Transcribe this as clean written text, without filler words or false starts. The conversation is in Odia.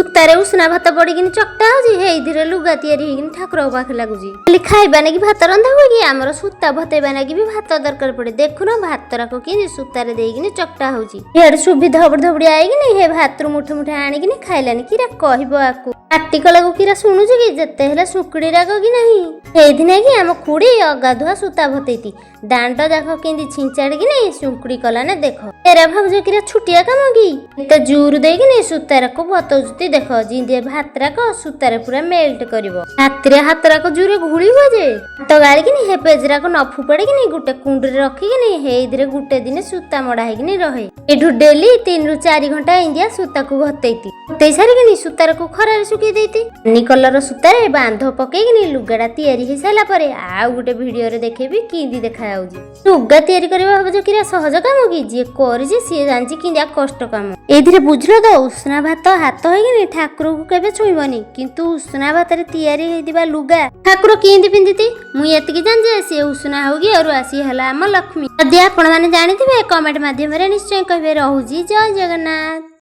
ସୂତାରେ ଉଷୁନା ଭାତ ପଡିକିନି ଚକଟା ହଉଛି, ହେଇଥିରେ ଲୁଗା ତିଆରି ହେଇକିନି ଠାକୁରଙ୍କ ପାଖରେ ଲାଗୁଛି। ଖାଲି ଖାଇବା ନାଗି ଭାତ ରନ୍ଧା ହୁଏ କି? ଆମର ସୂତା ଭତେଇବା ନାଗି ବି ଭାତ ଦରକାର ପଡେ। ଦେଖୁନ ଭାତରାକ କେମିତି ସୂତାରେ ଦେଇକିନି ଚକଟା ହଉଛି। ଇଆଡେ ସୁବି ଧବଡି ଧବଡି ଆଇକିନି ହେ ଭାତରୁ ମୁଠେ ମୁଠେ ଆଣିକିନି ଖାଇଲାନି। କିରା କହିବ ଆକୁ? ପାଟି କଲାକୁ କିରା ଶୁଣୁଛୁ କି? ଯେତେ ହେଲେ ଶୁକୁଡ଼ି ରାଗ କି ନାହିଁ? ସେଇଦିନ କି ଆମ ଖୁଡି ଅଗାଧୁଆ ସୂତା ଭତେଇତି ଦାଣ୍ଡ ଯାକ କେମିତି ଛିଞ୍ଚାଡ଼ିକିନି ଶୁଙ୍କୁଡ଼ି କଲା ନା ଦେଖ। ଏରା ଭାବୁଛ କିରା ଛୁଟିଆ କାମ କି? ଏତେ ଜୁରୁ ଦେଇକିନି ସୂତାରାକୁ ଭତଉଛନ୍ତି ଦେଖ, ଜିନ୍ଦି ଭାତରାକ ସୂତାରେ ପୁରା ମେଲ୍ଟ କରିବ। ରାତିରେ ହାତରାକ ଜୁରେ ଘୁଳିବ ଯେ ହାତ ଗାଳିକିନି ହେ ପେଜରାକ ନ ଫୋପାଡ଼ିକିନି ଗୋଟେ କୁଣ୍ଡରେ ରଖିକିନି ହେଇଥିରେ ଗୋଟେ ଦିନ ସୂତା ମଡା ହେଇକିନି ରହେ। ଏଠୁ ଡେଲି 3ରୁ 4 ଘଣ୍ଟା ଇନ୍ଦିଆ ସୂତାକୁ ଭତେଇତି। ଭତେଇ ସାରିକିନି ସୂତାରକୁ ଖରାରେ ଶୁଖେଇ ଦେଇତି। ନାଲି କଲର ସୂତାରେ ବାନ୍ଧ ପକେଇକିନି ଲୁଗାଟା ତିଆରି ହେଇ ସାରିଲା ପରେ ଆଉ ଗୋଟେ ଭିଡିଓରେ ଦେଖେଇବି କିନ୍ତି ଦେଖାଯାଉଛି। ଲୁଗା ତିଆରି କରିବା ଭାବୁଛ କିରା ସହଜ କାମ କି? ଯିଏ କରିଛି ସିଏ ଜାଣିଛି କିନ୍ଦିଆ କଷ୍ଟ କାମ। ଏଇଥିରେ ବୁଝିଲ ତ, ଉଷୁନା ଭାତ ହାତ ହେଇକିନି ଠାକୁରକୁ କେବେ ଛୁଇଁବନି, କିନ୍ତୁ ଉଷୁନା ଭାତରେ ତିଆରି ହେଇଥିବା ଲୁଗା ଠାକୁର କେମିତି ପିନ୍ଧିତି? ମୁଁ ଏତିକି ଜାଣିଛି ଯେ ସିଏ ଉଷୁନା ହଉ କି ଅରୁଆ, ସିଏ ହେଲା ଆମ ଲକ୍ଷ୍ମୀ। ଯଦି ଆପଣମାନେ ଜାଣିଥିବେ, କମେଣ୍ଟ ମାଧ୍ୟମରେ ନିଶ୍ଚୟ କହିବେ। ରହୁଛି, ଜୟ ଜଗନ୍ନାଥ।